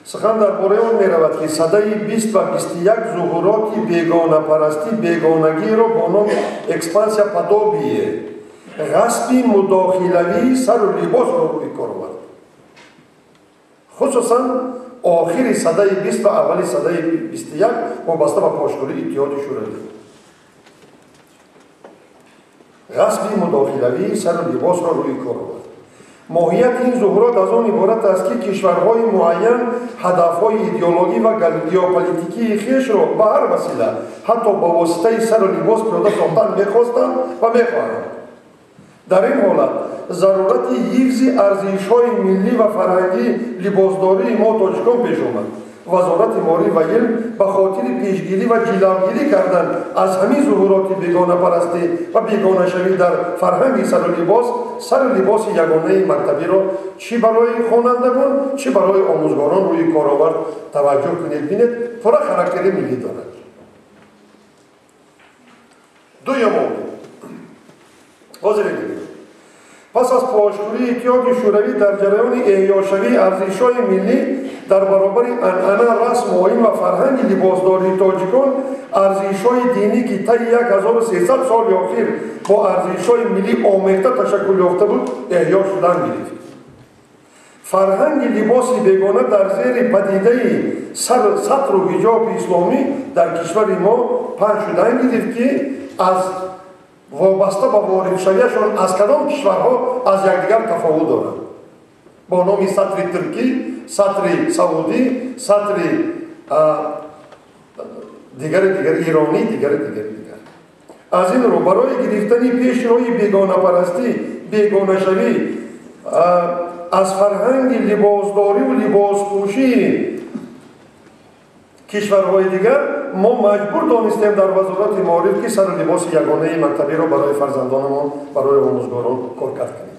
Сухан дар бораи он меравад, ки садаи 20 ва 21 зуҳуроти бегонапарастӣ, бегонагиро бо номи экспансия подобие, ғасби мудохилавии сару либосро рӯй кор овард. Хусусан охири садаи 20 ва аввали садаи 21 вобаста ба пошхӯрии Иттиҳоди Шӯравӣ. Ғасби мудохилавии сару либосро рӯй кор овард. Моҳияти ин зуҳурот аз он иборат аст, ки кишварҳои муайян ҳадафҳои идеологӣ ва геополитикии хешро ба ҳар васила, ҳатто ба воситаи сару либос пиёда сохтан мехостанд ва мехоҳанд. Дар ин ҳолат зарурати ҳифзи арзишҳои миллӣ ва фарҳангии либосдории мо тоҷикон пеш омад. Вазорати маориф ва илм ба хотири пешгирӣ ва ҷилавгирӣ кардан аз ҳамин зуҳуроти бегонапарастӣ ва бегонашавӣ дар фарҳанги сару либос, сару либоси ягонаи мактабиро чӣ барои хонандагон, чӣ барои омӯзгорон рӯи кор овард. Таваҷҷӯҳ кунед, бинед, пурра характери миллӣ дорад. Дуюм омил. Ҳозир бинед. Пас аз пошхӯрии Иттиҳоди Шӯравӣ дар ҷараёни эҳёшавии арзишҳои миллӣ дар баробари анъана, расму оин ва фарҳанги либосдории тоҷикон, арзишҳои динӣ, ки таи 1300 соли охир бо арзишҳои миллӣ омехта ташаккул ёфта буд, эҳё шудан гирифт. Фарҳанги либоси бегона дар зери падидаи сатру ҳиҷоби исломӣ дар кишвари мо паҳн шудан гирифт, ки аз вобаста ба воридшавиашон аз кадом кишварҳо аз якдигар тафовут доранд. Бо номи сатри туркӣ, сатри саудӣ, сатри дигари дигар, иронӣ, дигари дигари дигар. Аз ин рӯ барои гирифтани пеши роҳи бегонапарастӣ, бегонашавӣ аз фарҳанги либосдориву либоспӯшии кишварҳои дигар мо маҷбур донистем дар вазорати маориф, ки сару либоси ягонаи мактабиро барои фарзандонамон, барои омӯзгорон коркард кунем.